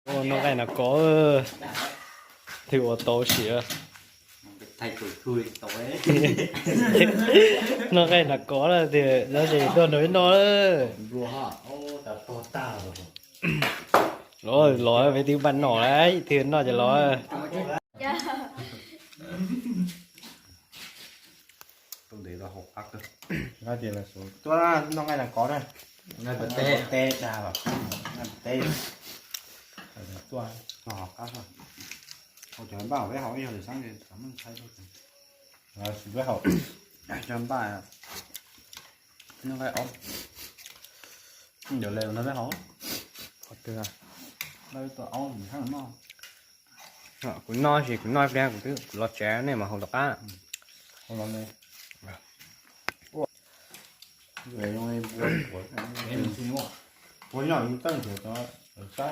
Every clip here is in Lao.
ໂອ້ ນ້ອງໄກ່ໜ້າກໍເອີ ຖືໂອໂຕເສຍ ໄທໂຕທຸຍໂຕເອີ ນ້ອງໄກ່ໜ້າກໍລະເດີ ລະເດດອນໂດຍນອເອີ ໂອ້ ຕາໂຕຕາ ໂອ້ຍ ລໍໄປຖືບ້ານນອກແລ້ວ ຖືນອກຈະລໍ Tôi để là hộp ác cơ. Nói gì là số. Tôi là nó ngay là có đây. Ngay bật tê. Bật tê đà bảo. Ngay bật tê. Tôi. Nó hộp ác rồi. Hộp cho bảo với họ, giờ để sáng thì sáng mình thay thôi. Rồi, xin với họ. Cho anh ba. Nó ngay ống. Giờ lều nó với họ. Có chưa? Đây tôi ống mình thắng nó. ເນາະ ກູນອນຊິ ກູນອນແລ້ວ ກູ ກູລໍແຈນີ້ມາໂຮລະກາ ໂຮລະແມ່ ໂອ້ຍ ເອີ ຍັງບໍ່ ບໍ່ ບໍ່ ຍັງຕັ້ງເຖິງຕອນໃຊ້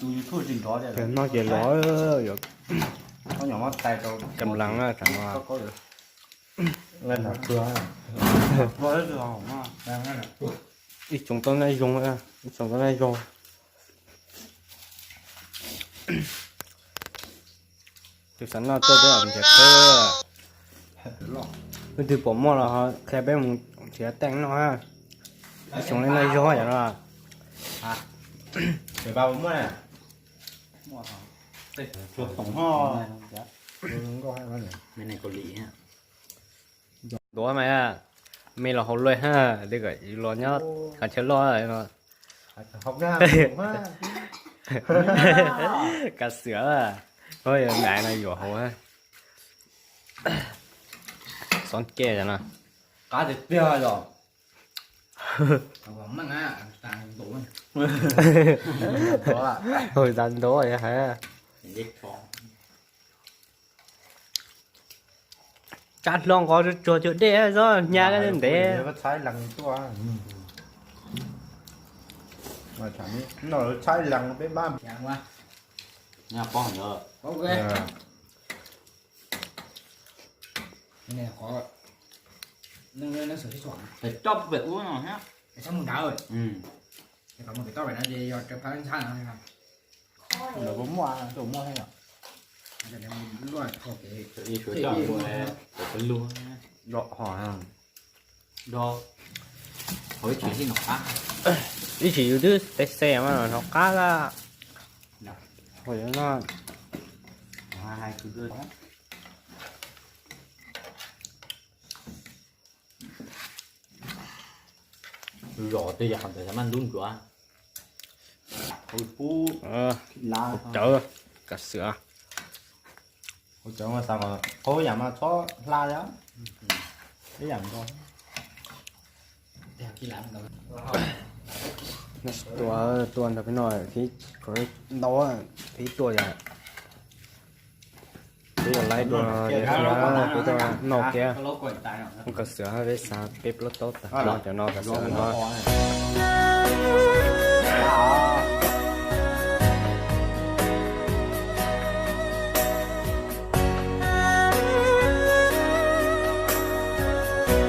YouTube ຈິງດອ ເອີ ນອນເຢັນຫຼໍ ເອີ ເຂົາຍັງມາໄຕ່ໂຕ ກຳລັງນະ ຖາມວ່າ ເງິນເພື່ອ ບໍ່ໄດ້ເອົາມາ ອີ່ສົງຕອນໄດ້ຍົງ ອີ່ສົງຕອນໄດ້ຍົງ Thực sự nó tôi tôi làm thiệt thơ. Nó từ bỏ mua là họ khai bé một thiệt teng nó ha. Chúng nó nói dối vậy đó. Hả? Để bao mua nè. Mua hả? Chuột tổng ho. Có hai con này. Bên này có lý hả? ໂດຍມາ ເມລະເຮົາລວຍຮະ ເດັກກະອີຫຼໍຍອດ ໂອ້ ຄັນເຊີລໍຍເນາະ ເຮົາໜ້າມາ ກະເສືອ ໂອ້ຍ ນາຍນາຍຢູ່ເຮົາຮະ ສອນແກ່ຈັ່ງນະ ກາເດເປີຍອະ ເອົາມັນນະ ຕາງໂຕ ໂອ້ຍ ຕາງໂຕ ເດັກສອງ ຈັດລອງກໍຈົວຈຸເດຊອນຍາກັນເດ ມາໃຊ້ຫຼັງຕົວ ອືມ ມາທາງນີ້ ໜ້ອຍໃຊ້ຫຼັງໄປບ້ານ ຫຍັງວະ ຍາປ້ອງເດີ ໂອເຄ ເອີ ນີ້ຂໍໜຶ່ງເລີຍ ໜັງສືທີ່ສອງ ໄປຈອບໄປອູ້ເນາະ ໄປຊ່າງດາວ ອືມ ໄປເຂົ້າເມືອງໄປຕໍ່ໄປນະ ເດຍອດຈະພາທັງຊາດເນາະ ລະບໍ່ມົວ ໂຕມົວໃຫ້ເນາະ ຈະໄດ້ບໍ່ລວດເຂົ້າເກ ເອີ ຊ່ວຍເຈົ້າບໍ່ແລ້ວ ເປັນລຸງເນາະ ເດາະຫໍນະ ເດາະ ເຮົາໄປຖືທີ່ນອກກາ ອີ່ສີຢູ່ດື້ແຕ່ແຊມານອກກາລະ ໂອ້ຍນອນ ຫາໃຫ້ຄືເດີ ຫຼໍແຕ່ຢາກເຂົ້າໃຈມັນດຸນກວ່າ ໂອ້ຍປູ ເອີ ລາວ ເຈີ ກະເສືອ ໂອ້ຍ ເຈີມາສັກ ໂອ້ຍ ຢາກມາຊໍລາວແລ້ວ ໄດ້ຫຍັງກໍ ຕົວ ຕົວເດພີ່ນ້ອງ ທີ່ຕົວ ທີ່ຕົວຢາກ ໄລ່ຕົວ ຕົວນອກແກ ມັນກະເສືອ ເຮົາໄດ້ສາເປັບລົດໂຕດ ນອກຈາກນອກກະເສືອເນາະ